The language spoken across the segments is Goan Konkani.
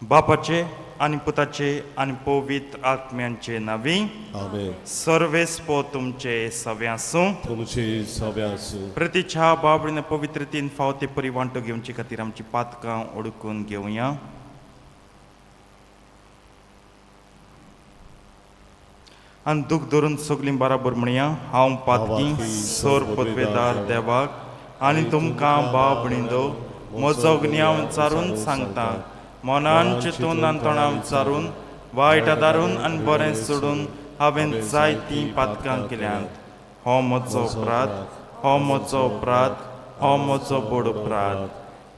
बापाचे आनी पुताचे आनी पवित्र आत्म्यांचे नावी. आमेन. सर्वेस्पो तुमचे सवे आसूं. तुमची सभ्या आसूं. प्रतिच्छा बाबडीन पवित्रतेन फावते ते परी वांटो घेवचे खातीर आमची पातकां ओडकून घेवया. आनी दूख धरून सगलीं बराबर म्हणया, हांव पातकी सोर पदवेदार देवाक आनी तुमकां बाबणींदो म्हजो गुन्यांव चारून सांगता. मनान चिंतून आनी तोंडान चारून वायट आदारून आनी बरें सोडून हांवें जायतीं पातकां केल्यांत. हो म्हजो अपराध, हो म्हजो अपराध, हो म्हजो बोड अपराध.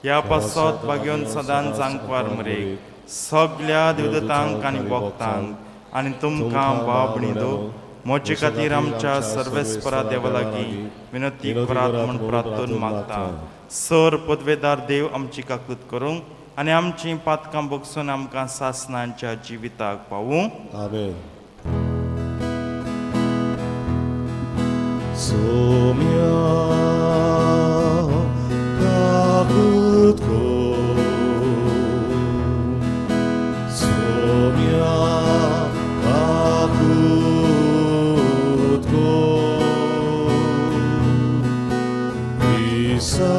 ह्या पासत भाग्योन सदांच आंकवार मरेक सगल्या देवदतांक आनी भक्तांक आनी तुमकां बाबणीदो म्हजे खातीर आमच्या सर्वेस्परा देवा लागीं विनंती करात म्हूण प्रार्थून मागता. सर पदवेदार देव आमची काकूत करूंक आनी आमचीं पातकां बगसून आमकां सासनांच्या जिविताक पावूं. आमेन. सोम्या काकूत कर, सोम्या काकूत कर, इसा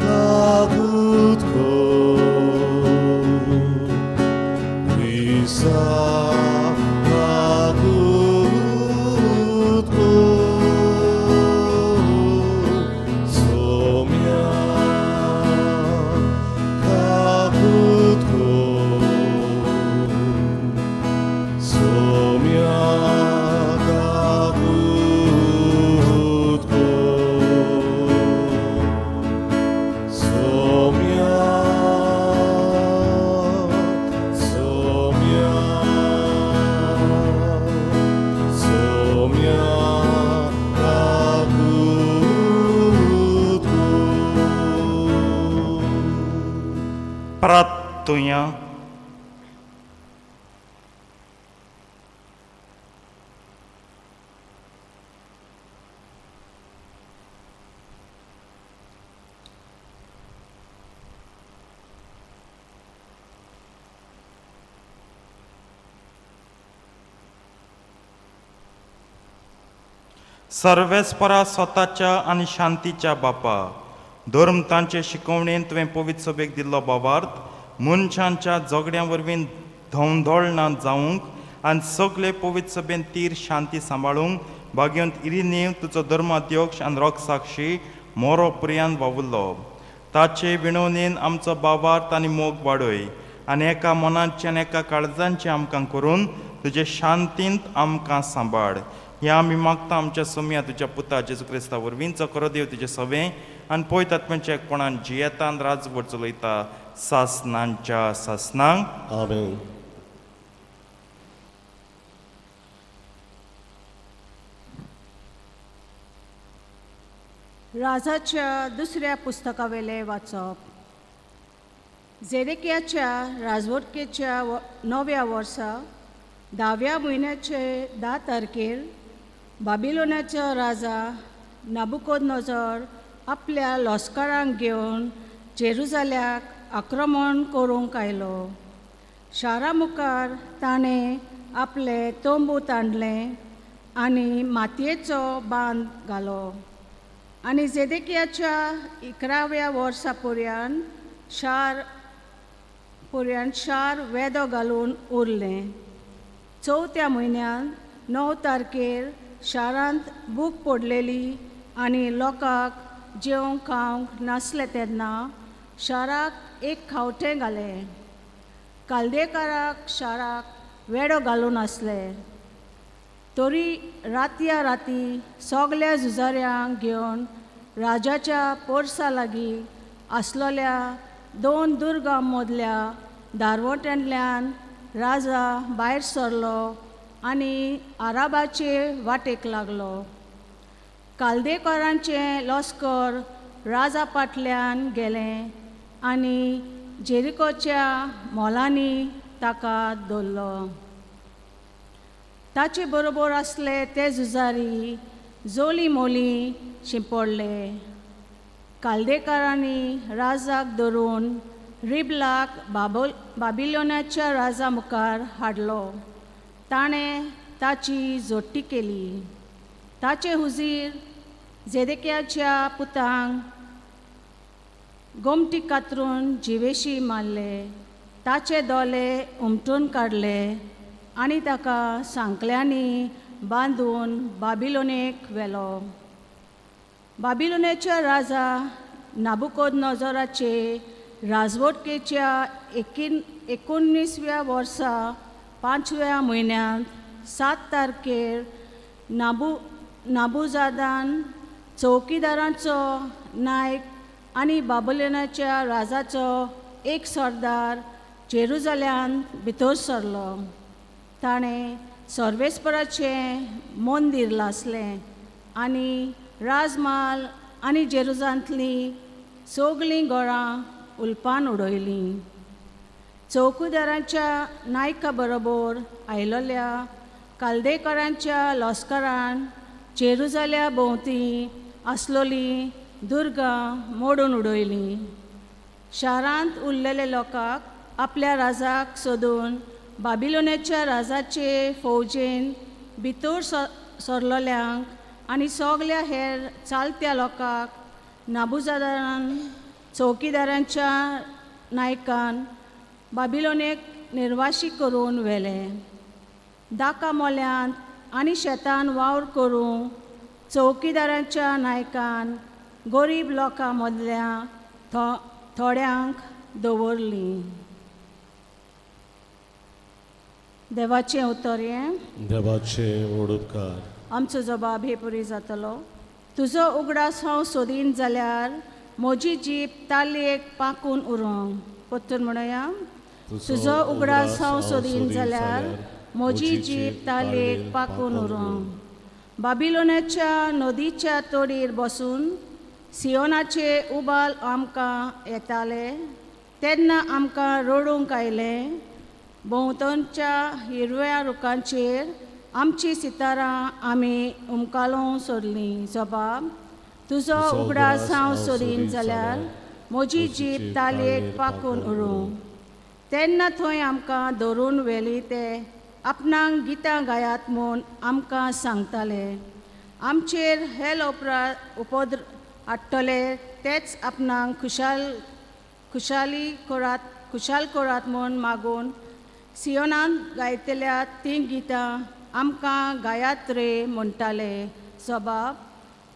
काकूत कर, Isa kakut ko, Somya kakut ko, Somya kakut ko, Somya, Somya, Somya kakut ko. प्रार्थुया. सर्वेस्परा स्वताच्या आनी शांतीच्या बापा, धर्म तांचे शिकवणेन तुवें पवित्र सभेक दिल्लो बाबार्थ मनशांच्या झगड्यां वरवीं धवधळ ना जावंक आनी सगले पवित्र सभेन तीर शांती सांबाळूंक भाग्यवंत इरिनेव तुजो धर्माध्यक्ष आनी रोगसाक्षी मोरो प्रियान वावुरलो. ताचे विणवणेन आमचो बाबार्थ आनी मोग वाडय आनी एका मनाचे आनी एका काळजांचे आमकां करून तुजे शांतींत आमकां सांबाळ. ह्या आमी मागता आमच्या सोम्या तुज्या पुता जेजू क्रिस्ता वरवीं, जो करो देव तुजें सवें आनी पळयतात म्हणजे कोणान जियेतान राजवट चलयता सासनांच्या सासनांक. आमेन. राजाच्या दुसऱ्या पुस्तकावेले वाचप. झेरेकियाच्या राजवटकेच्या णव्या वर्सा धाव्या म्हयन्याचे 10 तारखेर बाबिलोनाचो राजा नाबुकोदनोजर आपल्या लश्करांक घेवन जेरुजाल्याक आक्रमण करूंक आयलो. शारा मुखार ताणें आपले तंबू ताणले आनी मातयेचो बांद घालो आनी जेदेकियाच्या 11व्या वर्सा पर्यंत शार वेदो घालून उरलें. चवथ्या म्हयन्यांत 9 तारखेर शारांत भूक पडलेली आनी लोकांक जेवंक खावंक नासलें तेन्ना शाराक एक खावटें घालें. कालदेकाराक शाराक वेडो घालून आसले तरी रातया राती सगल्या झुजाऱ्यांक घेवन राजाच्या पोरसा लागीं आसलेल्या 2 दुर्गां मदल्या दारवट्यांतल्यान राजा भायर सरलो आनी आराबाचे वाटेक लागलो. कालदेकारांचें लश्कर राजा फाटल्यान गेलें आनी जेरिकोच्या मोलांनी ताका दवरलो. ताचे बरोबर आसले ते झुजारी जोली मोली शिंपडले. कालदेकारांनी राजाक धरून रिबलाक बाबोल बाबिलोनाच्या राजा मुखार हाडलो. ताणें ताची जोडटी केली. ताचे हुजीर जेदेक्याच्या पुतांक गोमटी कातरून जिवेशी मारले, ताचे दोले उमटून काडले आनी ताका सांकल्यांनी बांदून बाबिलोनेक व्हेलो. बाबिलोनेच्या राजा नाबुकोदनोजराचे राजवटकेच्या 19व्या वर्सा 5व्या म्हयन्यांत 7 तारखेर नाबुजादान चौकीदारांचो नायक आनी बाबुलोनाच्या राजाचो एक सरदार जेरुजाल्यांत भितर सरलो. ताणें सर्वेस्पराचें मंदीर लासलें आनी राजमाल आनी जेरुजांतलीं सगलीं घरां उलपान उडयलीं. चौकीदारांच्या नायका बरोबर आयलोल्या कालदेकरांच्या लस्करान जेरुजाल्या भोंवती आसलोलीं दुर्गां मोडून उडयलीं. शारांत उरलेले लोकांक आपल्या राजाक सोदून बाबिलोनाच्या राजाचे फौजेन भितर सरलोल्यांक आनी सगल्या हेर चालत्या लोकांक नाबुजादारान चौकीदारांच्या नायकान बाबिलोनेक निर्वाशी करून व्हेले. दाका मोल्यांत आनी शेतान वावर करूंक चौकीदारांच्या नायकान गरीब लोकां मदल्या थोड्यांक दवरलीं. देवाचें उतर हें. देवाचे व्हड उपकार. आमचो जबाब हे पुरी जातलो. तुजो उगडास हांव सोदीन जाल्यार म्हजी जीब तालयेक पाकून उरोंक. परतून म्हणया. तुजो उगडास हांव सोदीन जाल्यार म्हजी जीब तालयेक पाकून उरोंक. बाबिलोनाच्या नदीच्या तडीर बसून सियोनाचे उबाल आमकां येताले तेन्ना आमकां रडूंक आयलें. भोंवतणच्या हिरव्या रुखांचेर आमची सितारां आमी उमकालों सोडलीं. जबाब. तुजो उगडास हांव सोदीन जाल्यार म्हजी जीब तालयेक पाकून उरूं. तेन्ना थंय आमकां धरून व्हेली ते आपणाक गितां गायात म्हूण आमकां सांगताले. आमचेर हे उपद्र हाडटले तेच आपणाक खुशाली करात खुशाल करात म्हूण मागून सियोनांत गायतल्या तीं गितां आमकां गायात रे म्हणटाले. जबाब.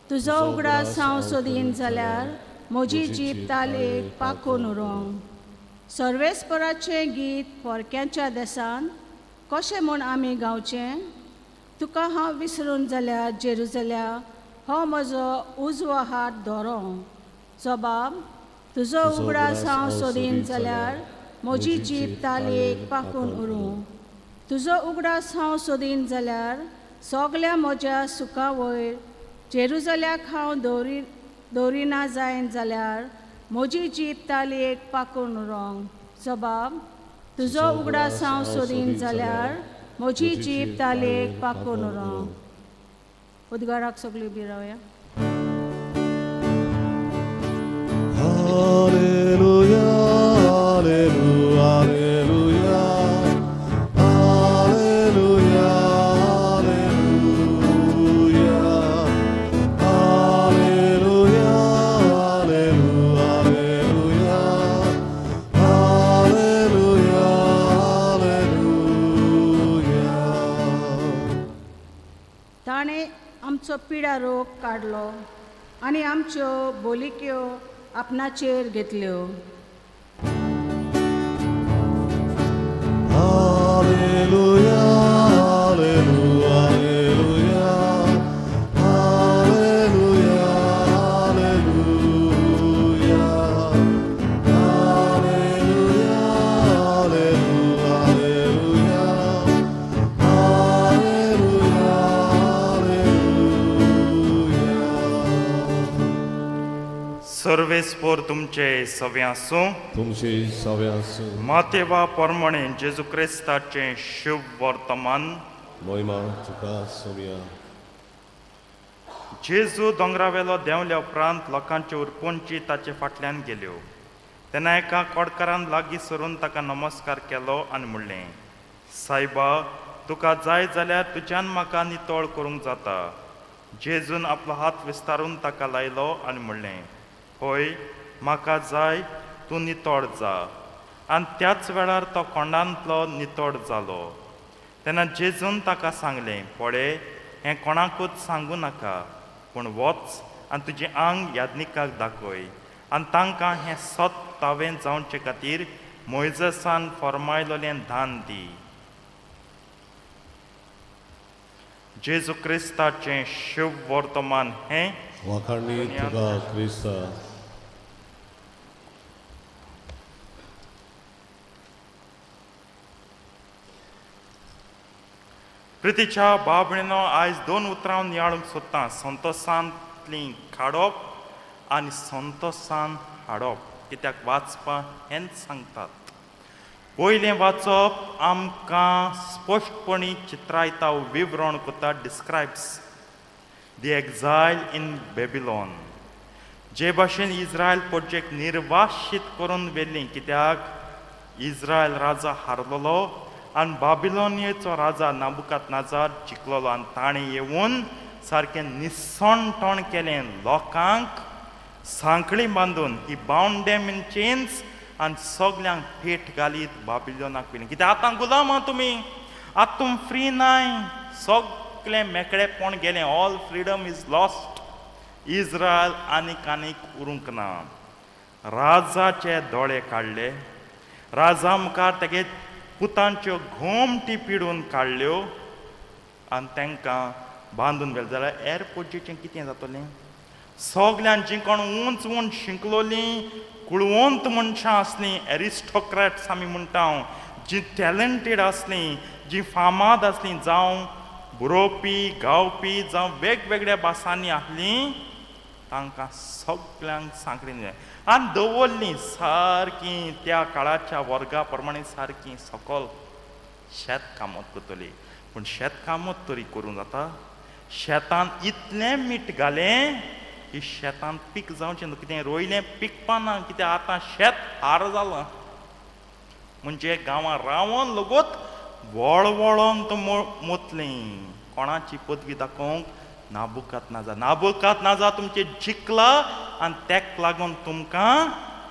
तुजो उगडास हांव सोदीन जाल्यार म्हजी जीब तालयेक पाकून उरोंक. सर्वेस्पराचें गीत परक्यांच्या देसान कशें म्हूण आमी गावचें? तुका हांव विसरून जाल्यार जेरुजाल्या हो म्हजो उजवो हात धरो. जबाब. तुजो उगडास हांव सोदीन जाल्यार म्हजी जीब तालयेक पाकून उरूं. तुजो उगडास हांव सोदीन जाल्यार सगल्या म्हज्या सुखा वयर जेरुजाल्याक हांव दवरिना जायन जाल्यार म्हजी जीब तालयेक पाकून उरोंक. जबाब. तुजो उगडास हांव सोदीन जाल्यार म्हजी जीब तालयेक पाकून उरोंक. उद्गाराक सगळीं उबी रावया. Alleluia, alleluia, alleluia, alleluia, alleluia, alleluia, alleluia, alleluia, alleluia. ताणें आमचो पिडा रोग काडलो आनी आमच्यो बोलिक्यो आपणाचेर घेतल्यो. Alleluia, alleluia, alleluia, alleluia, alleluia, alleluia, alleluia, alleluia, alleluia, alleluia. सर्वेस्पोर तुमचे सवे आसूं. तुमचे सवे आसूं. मातेवा परमणे जेजू क्रिस्ताचें शुभ वर्तमान. महिमा तुका सोम्या. जेजू दोंगरावेलो देंवल्या उपरांत लोकांच्यो उरपोंची ताचे फाटल्यान गेल्यो. तेन्ना एका कोडकारान लागीं सरून ताका नमस्कार केलो आनी म्हणलें, सायबा, तुका जाय जाल्यार तुज्यान म्हाका नितळ करूंक जाता. जेजून आपलो हात विस्तारून ताका लायलो आनी म्हणलें, हय, म्हाका जाय, तूं नितळ जा. आनी त्याच वेळार तो कोंडांतलो नितळ जालो. तेन्ना जेजून ताका सांगलें, पळय, हें कोणाकूच सांगूं नाका, पूण वच आनी तुजें आंग याज्ञिकाक दाखय आनी तांकां हें सत तावें जावचे खातीर मोयजसान फर्मायलोलें दान दी. जेजू क्रिस्ताचें शुभ वर्तमान हें. वाखाणी तुका क्रिस्ता. प्रितीच्या बाबणीनो, आयज दोन उतरां नियाळूंक सोदतां, संतोसांतलीं काडप आनी संतोसान हाडप. कित्याक वाचपां हेंच सांगतात. पयलें वाचप आमकां स्पश्टपणी चित्रायता, विवरण करता, describes the exile in Babylon. जे भाशेन इस्रायल पोटजेक निर्वाशीत करून व्हेल्ली, कित्याक इस्रायल राजा हारलेलो आनी बाबिलोनियेचो राजा नाबुकात नाजार जिखलोलो आनी ताणें येवन सारकें निसणटण केलें, लोकांक सांकळी बांदून, he bound them in chains आनी सगल्यांक पेट घालीत बाबिलोनाक व्हेलें. कित्याक आतां गुलाम आहा तुमी, आतां तुमी फ्री नाय, सगळें मेकळेपण गेलें, all freedom is lost. Israel आनीक आनीक उरूंक ना. राजाचे दोळे काडले, राजा मुखार तेगे पुतांच्यो घोमटी पिडून काडल्यो आनी तांकां बांदून व्हेलें. जाल्यार हेर पोजेचें कितें जातलें? सगल्यांक जीं कोण उंच उंच शिंकलोलीं कुळवंत मनशां आसलीं, एरिस्टोक्रॅट्स आमी म्हणटा, जीं टॅलंटेड आसलीं, जीं फामाद आसलीं, जावं बरोवपी, गावपी, जावं वेगवेगळ्या भासांनी आसलीं, तांकां सगल्यांक सांकळीन आनी दवरलीं सारकीं त्या काळाच्या वर्गा प्रमाणे सारकीं सकल शेत कामत करतली. पूण शेत कामत तरी करूं जाता? शेतान इतलें मीठ घालें की शेतान पीक जावचें न्हू, कितें रोयलें पिकपा ना, कित्याक आतां शेत हार जालां. म्हणजे गांवां रावन लगोत वळवळोन तो मोतलीं. कोणाची पदवी दाखोवंक? नाबुकात नाजा. नाबुकात नाजा तुमचें जिखला आनी तेक लागून तुमकां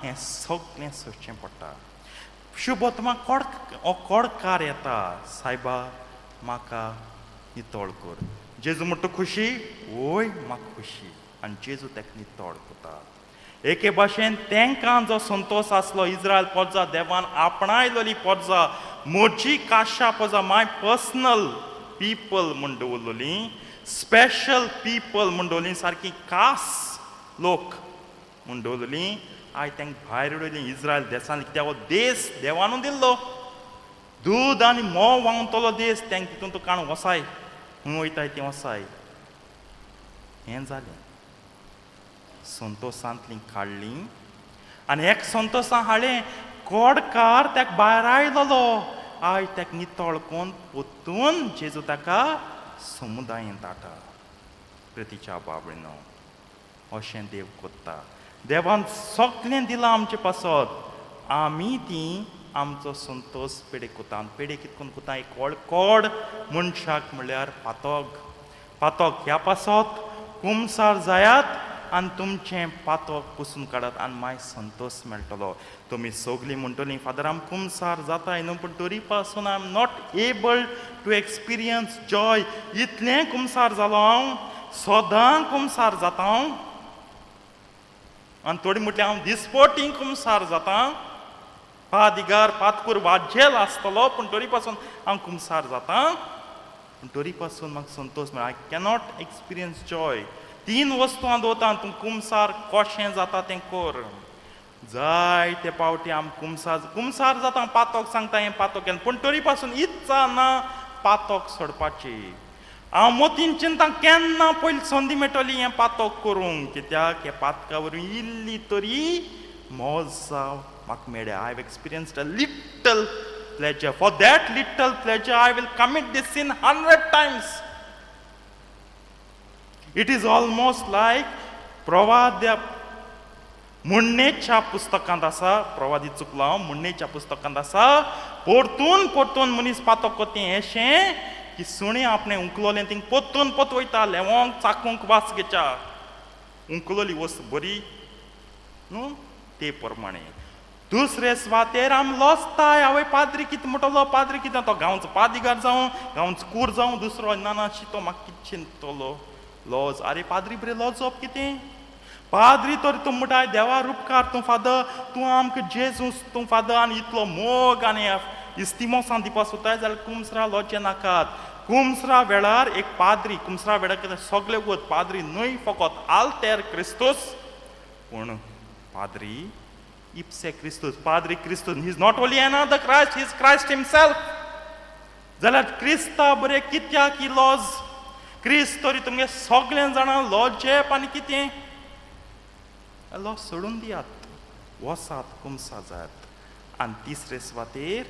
हें सगळें सोंसचें पडटा. शुभोत्मा कोड हो कोडकार येता, सायबा म्हाका नितळ कर. जेजू म्हणटा खुशी, वय म्हाका खुशी. आनी जेजू तेका नितळ करता. एके भाशेन तेंकां जो संतोश आसलो, इस्रायल पोरजा, देवान आपणायलोली पोरजा, म्हजी काशा पोरजा, माय पर्सनल पीपल म्हूण दवरलोली, स्पेशल पीपल म्हूण दवरली, सारकी खास लोक म्हूण दवरलोली, आयज तांकां भायर उडयली इस्रायल देसान. कित्याक हो देस देवानू दिल्लो, दूद आनी म्होंव व्हांवतलो देस, तांकां तितून तुका काण वसाय, खंय वयताय ती वसाय. हें जालें संतोसांतलीं काडलीं आनी एक संतोसां हाडलें. कोडकार ताका भायर आयलोलो, आयज ताका नितळ कोन्न पोत्तून जेजू ताका समुदायेंत हाडटा. प्रितीच्या बाबणो, अशें देव कोत्ता. देवान सगळें दिलां आमचे पासत, आमी ती आमचो संतोश पेडे कोता. आनी पेडे कितें करून कोता? एक व्हड कोड मनशाक म्हणल्यार पातोग. पातोग ह्या पासत कुमसार जायात आनी तुमचें पातक पुसून काडात आनी मागीर संतोश मेळटलो. तुमी सगलीं म्हणटलीं, फादर आम कुमसार जाताय न्हू, पूण तरी पासून I am not able to experience joy. इतलें कुमसार जालो हांव, सदां कुमसार जाता हांव. आनी थोडी म्हटल्यार हांव दिसपटी कुमसार जाता, पादिगार पातकूर वाजेल आसतलो, पूण तरी पासून हांव कुमसार जाता, पूण तरी पासून म्हाका संतोश मेळटा. I cannot experience Joy. तीन वस्तू हांव दवरता, तूं कुमसार कशें जाता तें कर. जायते पावटी आम कुमसार कुमसार जाता, पातोक सांगता हें पातोक केलें, पूण तरी पासून इत्सा ना पातोक सोडपाची. हांव मोतीन चिंता केन्ना पयली संदी मेळटली हें पातोक करूंक, कित्याक हे पातका वरवीं इल्ली तरी मजा म्हाका मेळ्ळ्या. I have experienced a little pleasure. For that little pleasure I will commit this sin 100 times. It is almost like प्रवाद्या म्हणणेच्या पुस्तकांत आसा, प्रवादी चुकलो हांव, म्हणणेच्या पुस्तकांत आसा परतून परतून मनीस पातक कोता एशें की सुणें आपणें उंकलोलें थिंग परतून परत वयता लेवोंक चाकूंक वास घेच्या. उंकलोली वस्त बरी न्हू ते प्रमाणे दुसरे सुवातेर आम लजताय. आवय पाद्री कितें म्हणटलो, पाद्री कितें, तो गांवचो पादिगार जावं गांवचो कूर जावं दुसरो ना ना तो म्हाका कितें चिंततलो लॉज. आरे पाद्री बरें लजप कितें, पाद्री तर तूं म्हणटाय देवा रुपकार तूं फादर, तूं आमकां जेजूस तूं फादर आनी इतलो मोग आनी इस्तिमोसां दिवपा सोदताय जाल्यार कुमसरा लॉजे नाकात. कुमसरा वेळार एक पाद्री, कुमसरा वेळार कितें सगळे वत पाद्री न्हय फकत आल्तेर क्रिस्तूस, पूण पाद्री इप्से क्रिस्तूस, पाद्री क्रिस्तूस. He is not only another Christ, he is Christ himself. जाल्यार क्रिस्ता बरें कित्याक ही लॉज, क्रिस्त तरी तुमगे सगळें जाणां लॉजेप आनी कितें लॉज सोडून दियात, वसात कुमसा जात. आनी तिसरे सुवातेर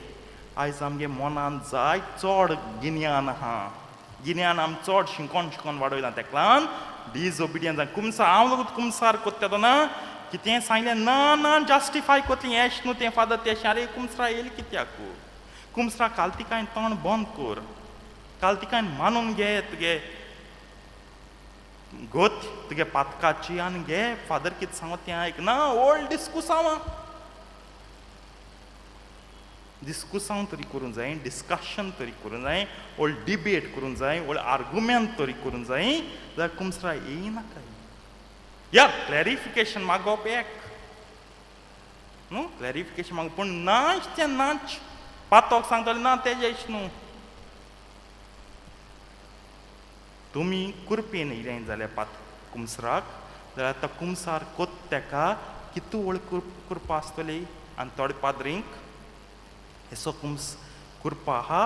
आयज आमगे मनान जाय चड गिन्यान आहा, गिन्यान आम चड शिकोन शिकोन वाडयलां, तेका लागून डिजओबिडियन्स. कुमसार हांव लोक कुमसार कोत्ता तेन्ना कितें सांगलें ना ना जस्टिफाय कोतली एश न्हू तें फादर तेशें. आरे कुमसरा येयलें कित्याक, कुमसरा कालतिकायन तोंड बंद कर, कालतिकायन मानून घे तुगे गोत तुगे पातकाची आनी घे फादर कितें सांगता तें आयक ना. ओल्ड डिस्कुसांव डिस्कुसांव तरी करूंक जाय, डिस्कशन तरी करूंक जाय, ओल्ड डिबेट करूंक जाय, ओल्ड आर्गुमेंट तरी करूंक जाय, जाल्यार कुमसरा येयनाकाय. या क्लॅरिफिकेशन मागप एक न्हू, क्लॅरिफिकेशन मागप, पूण नाच तें नाच पातोक सांगतलें ना तेजें न्हू. तुमी कुरपेन येयलें जाल्यार पात कुमसराक जाल्यार आतां कुमसार कोत तेका कितू व्हड कुरपा आसतली. आनी थोडे पाद्रींक हेसो कुमस कुरपा आहा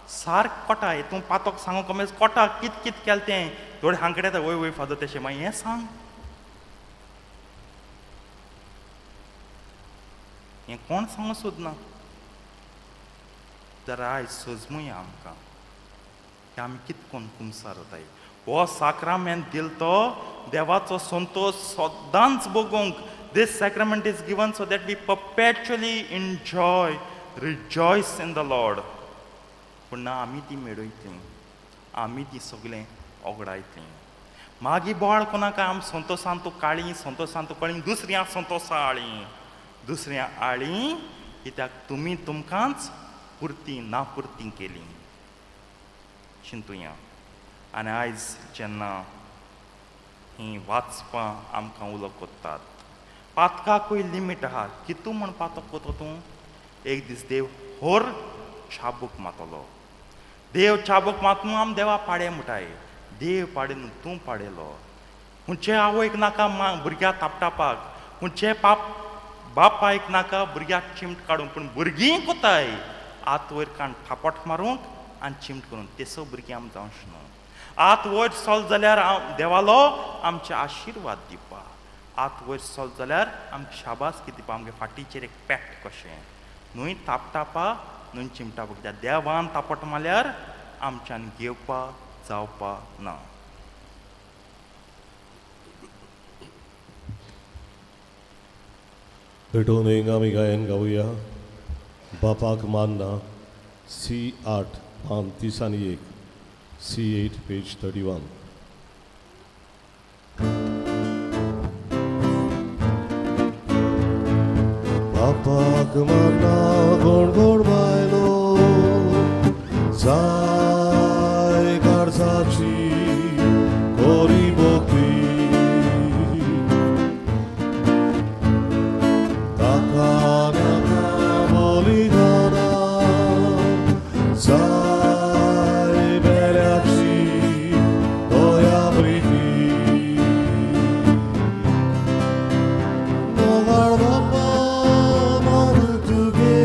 सारक कोटा, तूं पातोक सांगू कमेस कोटा कित कित केलें तें थोडे हांकडे येता वय वय फादर तेशें मागीर हें सांग, हें कोण सांगू सोदना. तर आयज सजमुया आमकां की आमी कितकोन कुमसार जाताय. हो साक्रामेंत दिल तो देवाचो संतोश सदांच भोगूंक. This sacrament is given so that we perpetually enjoy, rejoice in the Lord. पूण ना आमी ती मेळयतली, आमी ती सगळें ओगडायतली. मागीर बोवाळ कोणाक आम संतोशान तूं काळी, संतोशान तूं कळी, दुसऱ्या संतोशा आळी, दुसऱ्या आळी, कित्याक तुमी तुमकांच पुरती ना पुरती केली. चिंतुया. आनी आयज जेन्ना हीं वाचपां आमकां उलो कोत्तात, पातकाकूय लिमीट आहा. कितू म्हण पातक कोतो तूं, एक दीस देव होर चाबूक मातलो. देव चाबूक मातलो आम देवा पाडे म्हणटाय, देव पाडे न्हू तूं पाडेलो. खंयचे आवयक नाका भुरग्याक थापटापाक, खंयचे बापायक नाका भुरग्याक चिमट काडूंक, पूण भुरगीं कोताय आत वयर काण थापट मारूंक आनी चिमट करूंक. तेसो भुरगीं आम जावचें न्हू. आत वयर सोल जाल्यार देवालो आमचे आशिर्वाद दिवपा, आत वयर सोल जाल्यार आमकां शाबासकी दिवपा, आमगे फाटीचेर एक पेट कशें न्हय थापटापा न्हय चिमटापा, कित्याक देवान थापट मारल्यार आमच्यान घेवपा जावपा ना. भेटून एक आमी गायन गावया. बापाक मानना, सी 8 पान 31, सी 8 पेज 31. बापाक मानना कोण कोण बायलो जाय काळजाची कोरी भक्ती, ताका नाका बलिदाना जाय बेल्याची दया प्रिती. मोगाळ बापा मान तुगे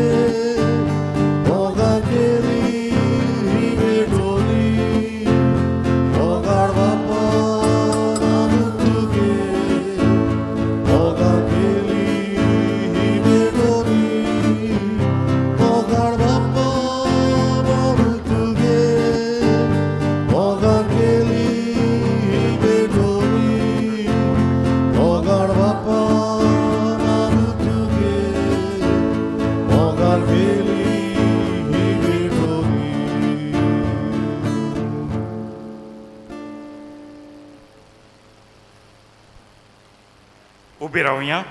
उबी रावया.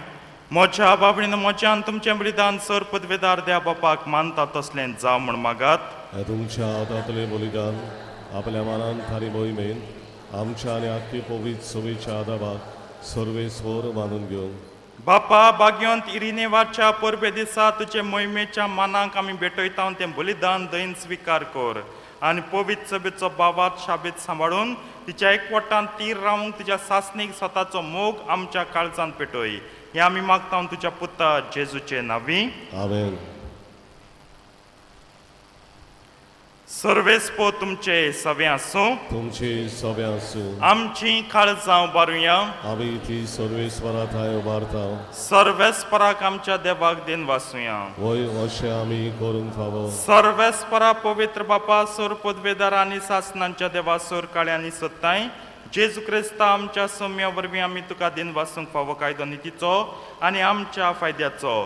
म्हज्या बाबणीन म्हज्या आनी तुमचें बलिदान सर पदवेदार द्या बापाक मानता तसलें जावं म्हूण मागात. हे तुमच्या हातांतलें बलिदान आपल्या मानान थारी मोहिमेन आमच्या आनी आत्मी पवित्र सभेच्या आदाबाक सर्वेस्वर मानून घेवन बापा बाग्योंत इरिनेवाच्या परबे दिसा तुजे मोहिमेच्या मानाक आमी भेटयता तें बलिदान दयन स्विकार कर आनी पवित्र सभेचो बावात शाबेत सांबाळून तिच्या एकवटान तीर रावंक तुज्या सासणीक स्वताचो मोग आमच्या काळजांत पेटय. हें आमी मागता तुज्या पुता जेजूचे नांवी. आमेन. सर्वेस्पो तुमचे सवे आसूं. तुमचे सवे आसूं. आमची काळजां उबारुया. आमी ती सर्वेस्वरा थांय उबारता. सर्वेस्पराक आमच्या देवाक दिन वासुया. वय अशें आमी करूंक फावो. सर्वेस्परा पवित्र बापा सोर पदवेदार आनी सासनांच्या देवा सोर काळ्यांनी सोदताय जेजू क्रिस्ता आमच्या सौम्या वरवीं आमी तुका दिन वासूंक फावो कायदो नितीचो आनी आमच्या फायद्याचो.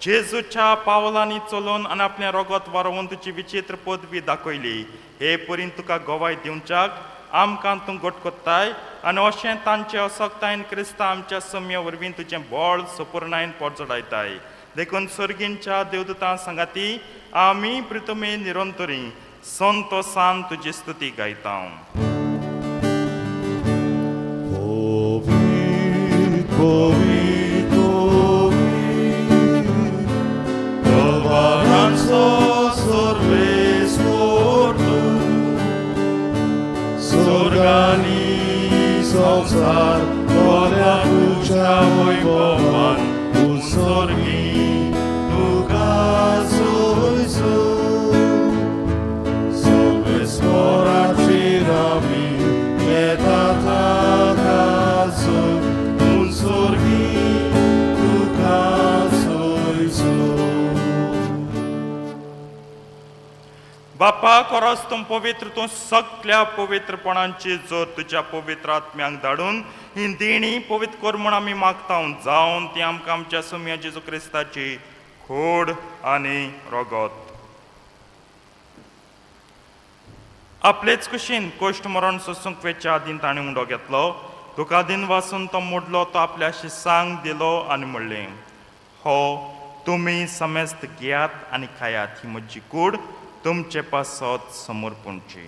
जेजूच्या पावलांनी चलोवन आनी आपलें रोगत वारोवन तुजी विचित्र पदवी दाखयली. हे परीन तुका गवाय दिवच्याक आमकां तूं गोट कोत्ताय आनी अशें तांचे असक्तायेन क्रिस्ता आमच्या सौम्या वरवीं तुजें बळ सपूर्णायेन पोटचडायताय. देखून सर्गींच्या देवदूतां सांगाती आमी प्रितमे निरंतरी संतोसान तुजी स्तुती गायता. पवित्र पवित्र दरबारांचो सर्वेस्पर तूं, स्वर्गानी संवसार कोल्या तुज्या वैभवान उत्सर्गी तुका सोयसो. सर्वेस्पराचेर आमी येता ताकाचो उत्सर्गी तुका सोयसो. बापा कोरस तूं पवित्र तूं सगल्या पवित्रपणांची जोर तुज्या पवित्र आत्म्यांक धाडून ही देणी पवित्र कर म्हूण आमी मागता जावन ती आमकां आमच्या सुम्या जेजू क्रिस्ताची खोड आनी रोगत. आपलेच कुशीन कोश्ट मरण सोसूंक वेच्या आदीं ताणें उंडो घेतलो. तुका दिन वासून तो मोडलो. तो आपल्या शिसांक दिलो आनी म्हणलें, हो तुमी समेस्त घेयात आनी खायात. ही म्हजी कूड तुमचे पासत समर्पणची.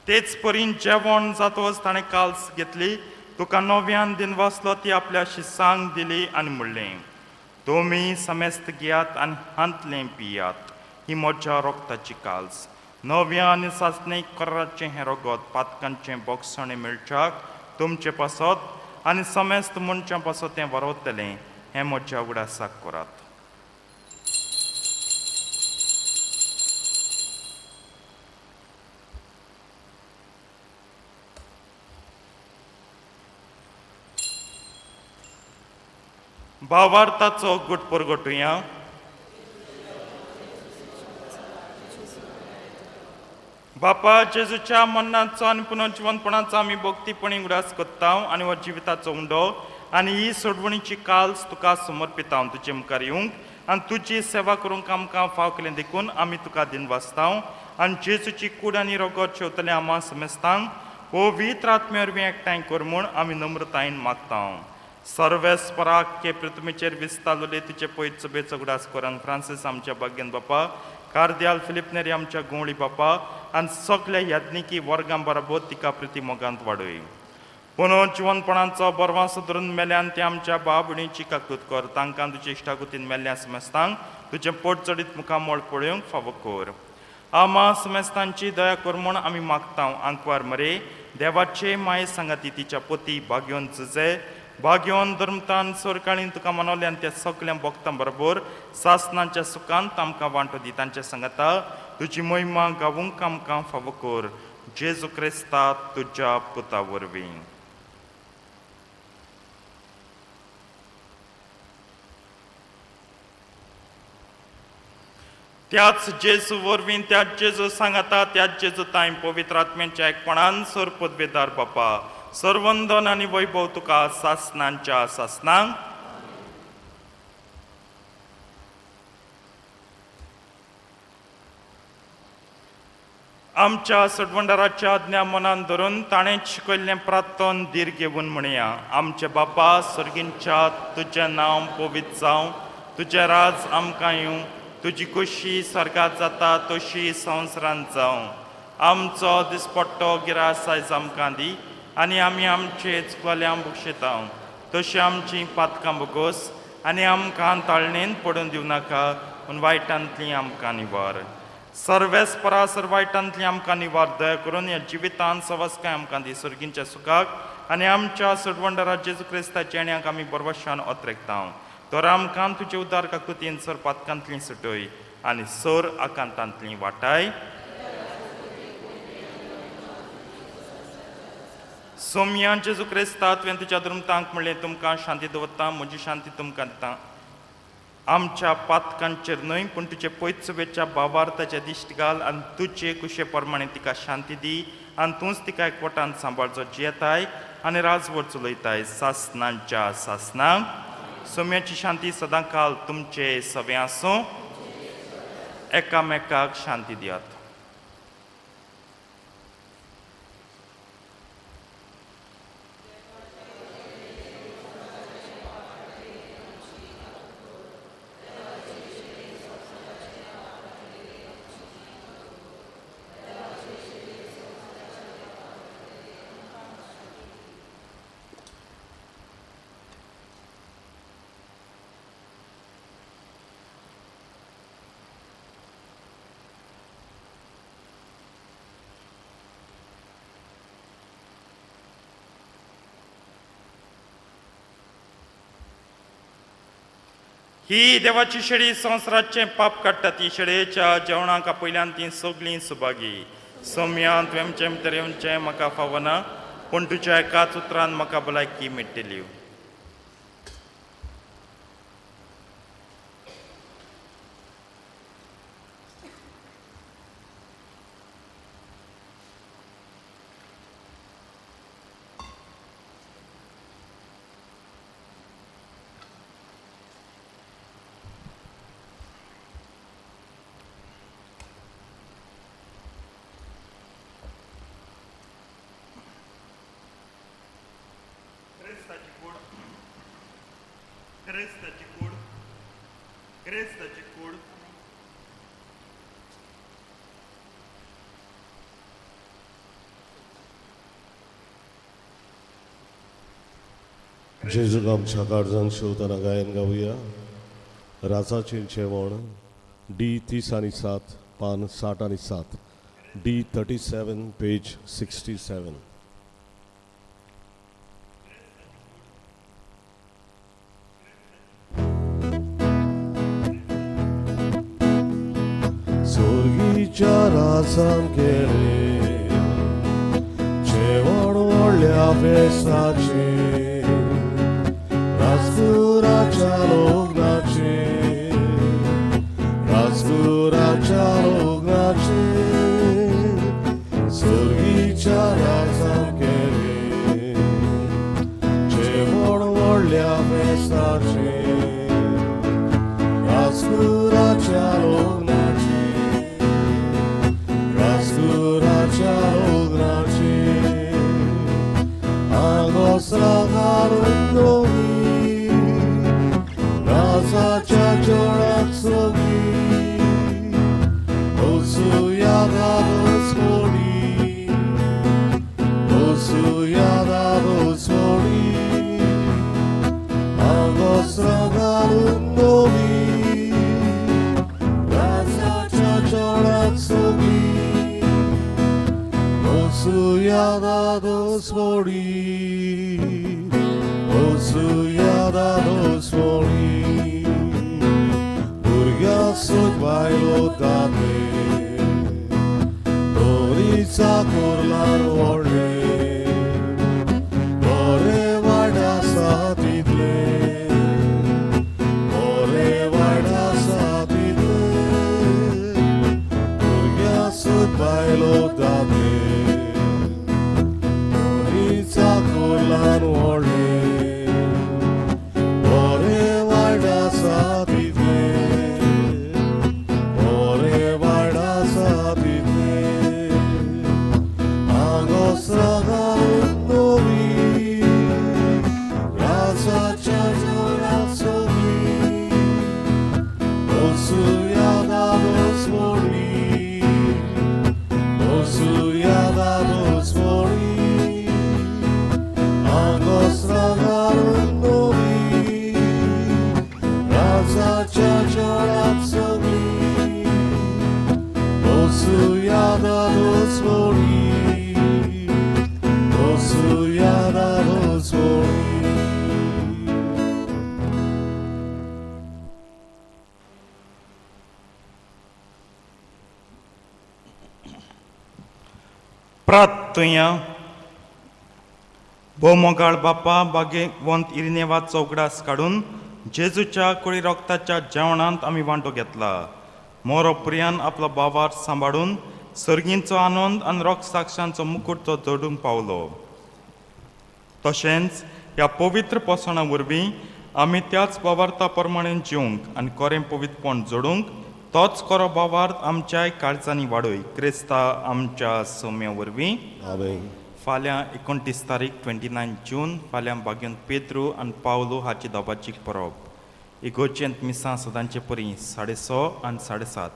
तेच परीन जेवण जातकच ताणें काल्स घेतली. तुका नव्यान दिन वाचलो. ती आपल्या शिसांक दिली आनी म्हणलें, तुमी समेस्त घेयात आनी हांतलें पियात. ही म्हज्या रोगताची काल्स. नव्या आनी सासणेक कराचें हें रोगत पातकांचें बोगसणें मेळच्याक तुमचे पासत आनी समेस्त मनशां पासत तें वरवतलें. हें म्हज्या उगडासाक करात. भावार्थाचो गुट परगटुया. बापा जेजूच्या मरणाचो आनी पुनर्जिवनपणाचो आमी भक्तीपणी उगडास करता आनी हो जिविताचो उंडो आनी ही सोडवणीची काल्स तुका समर्पिता. तुजे मुखार येवंक आनी तुजी सेवा करूंक आमकां फाव केलें देखून आमी तुका दिन वाचता आनी जेजूची कूड आनी रोगत शेवतले आमा समेस्तांक पवित्र आत्म्या वरवीं एकठांय कर म्हूण आमी नम्रतायेन मागता. सर्वेस्पराक के पृथ्वीचेर विस्तारलेले तुजे पयत सभेचो उगडास कर. फ्रांसीस आमच्या भाग्यन बापा, कार्दियाल फिलिप नेरी आमच्या गोंवळी बापा आनी सगल्या याज्ञिकी वर्गां बरोबर तिका प्रिती मोगांत वाडय. पुनर्जिवनपणाचो बरवासो धरून मेल्यान ते आमच्या बाबणीची काकूत कर. तांकां तुजे इश्टागुतीन मेल्ल्या समेस्तांक तुजें पोट चडीत मुखामळ पळोवंक फावो कर. आमा समेस्तांची दया कर म्हूण आमी मागता. आंकवार मरे देवाचे माये सांगाती तिच्या पोती भाग्योन जुजे भाग्योन धर्मतान सोरकाळीन तुका मनवल्यान आनी त्या सगल्या भक्तां बरोबर सासनाच्या सुखांत आमकां वांटो दी. तांच्या सांगाता तुजी महिमा गावूंक आमकां फावो कर. जेजू क्रिस्ता तुज्या पुता वरवीं. त्याच जेजू वरवीं, त्याच जेजू सांगाता, त्याच जेजू तांय पवित्र आत्म्यांच्या एकपणान सर पदवेदार बापा, सर्वंदन आनी वैभव तुका सासनांच्या सासनांक. आमच्या सोडवंडाराच्या आज्ञा मनान धरून ताणें शिकयल्लें प्रार्थन धीर घेवन म्हणया. आमचे बापा सर्गींच्या, तुजें नांव पवित्र जावं, तुजें राज आमकां येवं, तुजी खोशी स्वर्गात जाता तशी संवसारांत जावं. आमचो दिसपट्टो गिरास आयज आमकां दी आनी आमी आमचे चुकल्यां बक्षयता तशी आमची पातकां बोगोस आनी आमकां ताळणेन पडून दिवं नाका, पूण वायटांतली आमकां निवार. सर्वेस परासर वायटांतली आमकां निवार. दया करून ह्या जिवितान सवस्काय आमकां दी सर्गींच्या सुखाक आनी आमच्या सोडवंडरा जेजू क्रिस्ताच्या येण्याक आमी बरवशान ओतरेकता. तर आमकां तुजे उदार काकुतीन सर पातकांतली सुटय आनी सर आकांतांतली वाटाय. सोमया जेजू क्रिस्ता, तुवें तुज्या दुमतांक म्हणलें, तुमकां शांती दवरता, म्हजी शांती तुमकां दिता. आमच्या पातकांचेर न्हय पूण तुजे पयचुवेच्या बाबार्थाचे दिश्ट घाल आनी तुजे कुशे प्रमाणे तिका शांती दी आनी तूंच तिका एकवटान सांबाळचो जियेताय आनी राजवट चलयताय सासनांच्या सासनांक. सोम्याची शांती सदां काल तुमचे सवें आसूं. एकामेकाक शांती दियात. ही देवाची शेळी संवसाराचें पाप काडटा. ती शेळयेच्या जेवणाक आपयल्यान ती सगळीं सुभागी. सोम्या, तुवें आमचें भितर येवचें म्हाका फावना, पूण तुज्या एकाच उतरान म्हाका भलायकी मेळटली. क्रिस्ताची कूड, क्रिस्ताची कूड, क्रिस्ताची कूड. जेजूक आमच्या काळजान शिवतना गायन गावया. राजाचें जेवण, डी 30 आनी 7, पान 60 आनी 7, डी 37 पेज 67. सोर्गीच्या राजान केलें जेवण व्हडल्या फेसाचें, राजकुराच्या लग्नाचें, राजकुराच्या लग्नाचें. सोर्गीच्या राजान केलें जेवण व्हडल्या फेसाचें, राजकुराच्या लग्नाचें, राजकुराच्या लग्नाचें. आगोसरा घालून दोनी राजाच्या जेवणाक सगळीं वचुया दादोस मोडी, वचुया दादोस मोडी. आगोसरा घालून दोनी राजाच्या जेवणाक सगळीं वचुया दादोस मोडी, वचुया दादोस मोडी. भुरग्यां सूत बायलो दादले तोरीचा कोरलान व्हडले, बरें वायट आसा तितलें, बरें वायट आसा तितलें. भुरग्यां सूत बायलो दादले तोरीचा कोरलान व्हडले, बरें वायट आसा तितलें, बरें वायट आसा तितलें. प्रार्थुया. भोवमोगाळ बापा, भाग्यवंत इरिनेवाचो उगडास काडून जेजूच्या कुळी रोगताच्या जेवणांत आमी वांटो घेतला. मोरो प्रियान आपलो बावार सांबाळून सर्गींचो आनंद आनी रोग साक्षांचो मुकूट तो जोडूंक पावलो. तशेंच ह्या पवित्र पोसणा वरवीं आमी त्याच बावार्था प्रमाणे जिवंक आनी कोरें पवित्रपण जोडूंक तोच कोरो बावार्थ आमच्याय काळजांनी वाडय, क्रिस्ता आमच्या सोम्या वरवीं. आमेन. फाल्यां 29 तारीख, 29 जून, फाल्यां बागेंत पेद्रू आनी पावलो हाची दोबाची परब. इगोर्जेंत मिसां सदांचे परी 6:30 आनी 7:30.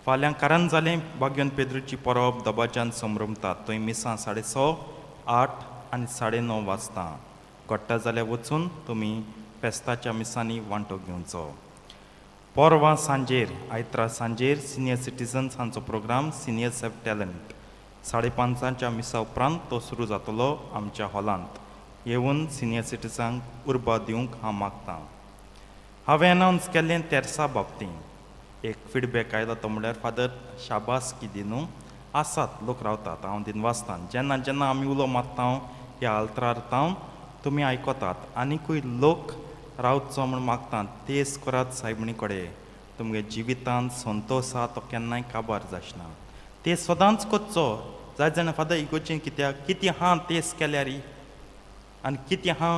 फाल्यां कारण जालें बागेंत पेद्रूची परब दबाज्यान संभ्रमतात. थंय मिसां 6:30, 8 आनी 9:30 वाजता घडटा जाल्यार वचून तुमी फेस्ताच्या मिसांनी वांटो घेवचो. परवां सांजेर, आयतरा सांजेर सिनियर सिटीजन्स हांचो प्रोग्राम सिनियर्स have talent 5:30 मिसा उपरांत तो सुरू जातलो आमच्या हॉलांत. येवन सिनियर सिटीजनांक उर्बा दिवंक हांव मागतां. हांवें अनावन्स केल्लें तेर्सा बाबतींत एक फिडबॅक आयलो, तो म्हणल्यार फादर शाबास की न्हू आसात लोक रावतात. हांव दिनवासतां. जेन्ना जेन्ना आमी उलो मारता ह्या आल्त्रार तावन तुमी आयकतात. आनिकूय लोक रावचो म्हूण मागता. तेज करात सायबणी कडेन. तुमगे जिवितांत संतोश आहा तो केन्नाय काबार जायना. ते सदांच करचो. जाय जाणां फादर इगोर्जेन कित्याक कितें आहा तेज केल्यार आनी कितें आहा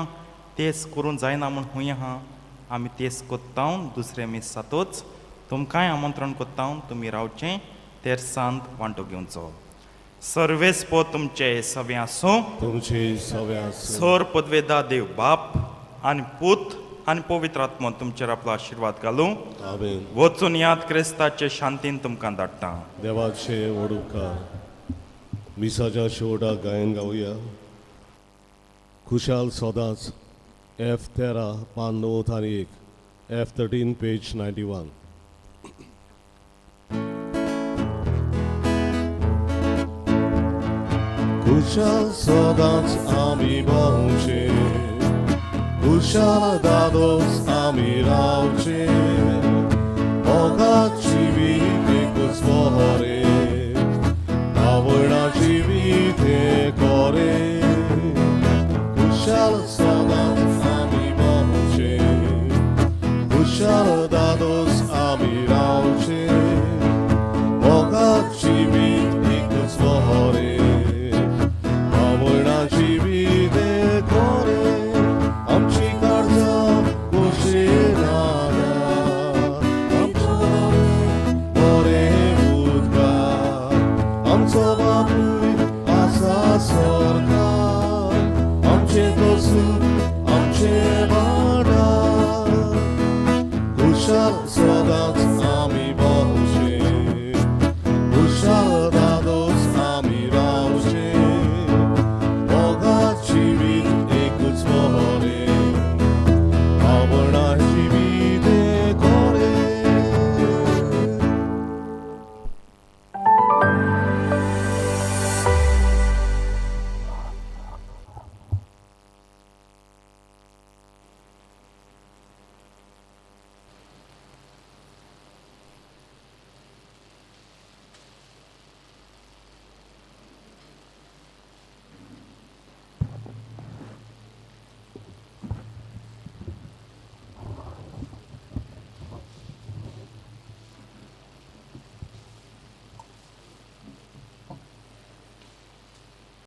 तेज करूंक जायना म्हूण खूंय आहा. आमी तेज कोत्ता दुसरें मीस जातूच तुमकांय आमंत्रण कोत्ता, तुमी रावचें तेर्सांत वांटो घेवचो. सर्वेस्पो तुमचे सवें आसूं. तुमचे सवे आसूं. सर पदवेदा देव बाप आनी पूत आनी पवित्र आत्मो तुमचेर आपलो आशिर्वाद घालूं. आमेन. वचून याद, क्रिस्ताचे शांतीन तुमकां धाडटा. देवाचे वडूपकार. मिसाच्या शेवटाक गायन गावया, खुशाल सदांच, एफ 13, पान 91, F 13, page 91. खुशाल सदांच आमी भोंवचे, खुशाल दादोस आमी रावचे, मोगात जिवीत एकूच बरें, आवडा जिवीत हें कोरें, खुशाल.